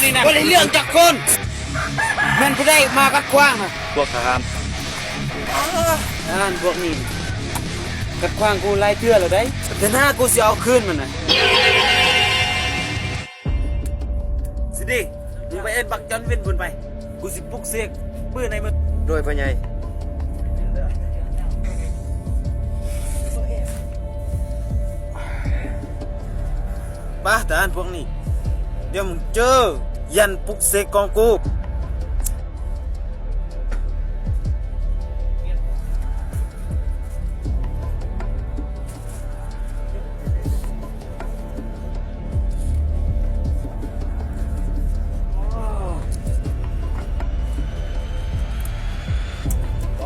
ນີ້ນະ ບໍ່ໄດ້ເລື່ອງຈັກຄົນ. ແມ່ນຜູ້ໃດມາກັດຂວາງນະ? ພວກທະຫານ. ທະຫານພວກນີ້ກັດຂວາງກູຫຼາຍເທື່ອແລ້ວໃດ໋. ເທື່ອໜ້າກູຊິເອົາຄືນມັນນະ. ຊິດີ ມຶງໄປເອີ້ນບັກຈອນວິນພຸ້ນໄປ. ກູຊິປຸກເສກປືນໃຫ້ມຶງ. ໂດຍ ພໍ່ໃຫຍ່. ປາ ທະຫານພວກນີ້ ດຽວມຶງເຈີ ຢ້ານປຸກເສກຂອງກູ. ຈ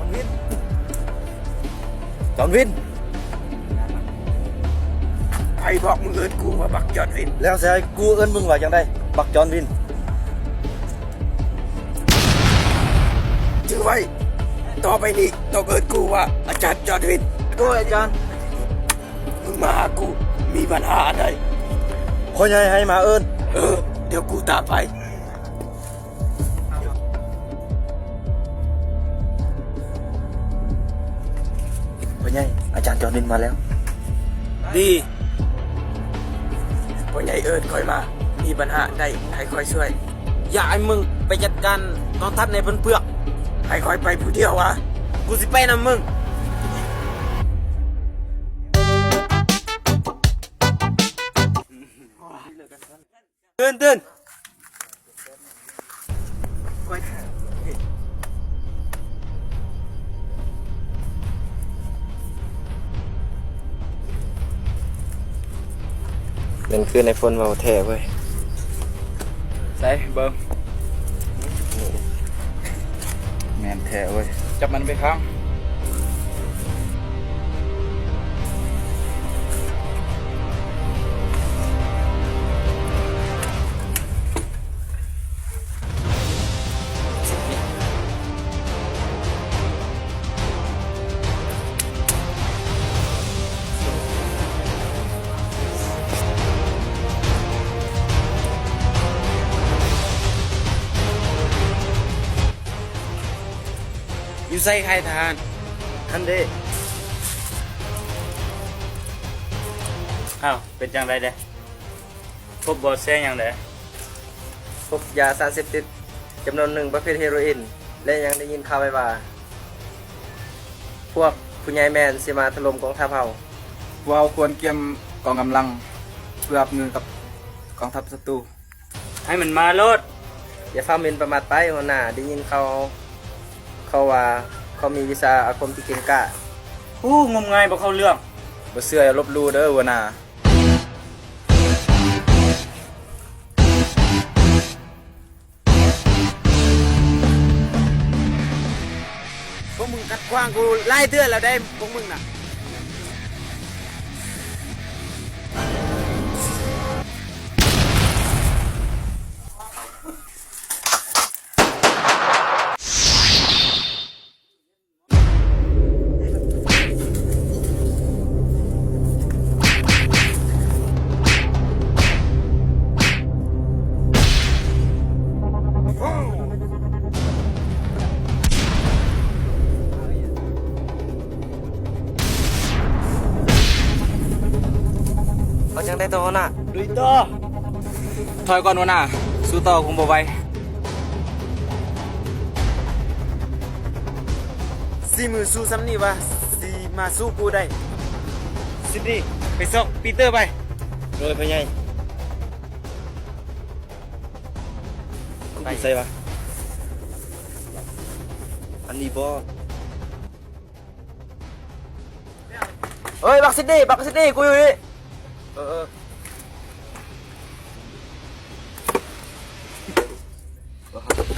ອນວິນ ຈອນວິນ ໃຜບອກມຶງເອີ້ນກູວ່າບັກຈອນວິນ? ແລ້ວຊິໃຫ້ກູເອີ້ນມຶງວ່າຈັ່ງໃດ ບັກຈອນວິນ? ຈື່ໄວ້ ຕໍ່ໄປນີ້ຕ້ອງເອີ້ນກູວ່າອາຈານຈອນວິນ. ໂດຍ ອາຈານ. ມຶງມາຫາກູ ມີບັນຫາອັນໃດ? ພໍ່ໃຫຍ່ໃຫ້ມາເອີ້ນ. ເອີ ດຽວກູຕາມໄປ. ພໍ່ໃຫຍ່ ອາຈານຈອນວິນມາແລ້ວ. ດີ ພໍ່ໃຫຍ່ເອີ້ນຂ້ອຍມາ ມີບັນຫາໃດໃຫ້ຂ້ອຍຊ່ວຍ? ຢາກໃຫ້ມຶງໄປຈັດການກອງທັບໃນເພິ່ນເຜືອກ. ໃຫ້ຂ້ອຍໄປຜູ້ດຽວຫວາ? ກູຊິໄປນຳມຶງ. ຕື່ນ ຕື່ນ. ແມ່ນຄືນາຍພົນເວົ້າແທ້ເວີຍ. ໃສເບິ່ງ. ແມ່ນແທ້ເວີຍ. ຈັບມັນໄປຂັງ. ຢູ່ໃສ ໃຄທະຫານ? ຫັ້ນເດ້. ອ້າວ ເປັນຈັ່ງໃດແດ່? ພົບເບາະແສຫຍັງແດ່? ພົບຢາສານເສບຕິດຈຳນວນໜຶ່ງ ປະເພດເຮໂຣອິນ ແລະ ຍັງໄດ້ຍິນຂ່າວໄວ້ວ່າ ພວກຜູ້ໃຫຍ່ແມນຊິມາຖະຫຼົ່ມກອງທັບເຮົາ. ພວກເຮົາຄວນກຽມກອງກຳລັງເພື່ອຮັບມືກັບກອງທັບສັດຕູ. ໃຫ້ມັນມາໂລດ. ຢ່າຟ້າວໝິ່ນປະໝາດໄປຫົວໜ້າ. ໄດ້ຍິນເຂົາ ເຂົາວ່າເຂົາມີວິຊາອາຄົມທີ່ເກັ່ງກ້າ. ໂອ້ ງົມງາຍບໍ່ເຂົ້າເລື່ອງ. ບໍ່ເຊື່ອຢ່າລົບຫຼູ່ເດີຫົວໜ້າ. ພວກມຶງຂັດຂວາງກູຫຼາຍເທື່ອແລ້ວໃດ໋ ພວກມຶງນະ. ເອົາຈັ່ງໃດຕໍ່ຫົວໜ້າ? ລຸຍຕໍ່. ຖອຍກ່ອນຫົວໜ້າ, ສູ້ຕໍ່ຄົງບໍ່ໄຫວ. ສີມືສູ້ຊ່ຳນີ້ຫວາ ຊິມາສູ້ກູໄດ້. ຊິນດີ ໄປຊອກປີເຕີໄປ. ໂດຍ ພໍ່ໃຫຍ່. ກູໄປໃສຫວາ? ອັນນີ້ບໍ່? ເອີຍ ບັກຊິນດີ ບັກຊິນດີ ກູຢູ່ນີ້. ເອີ ເອີ. ເອີ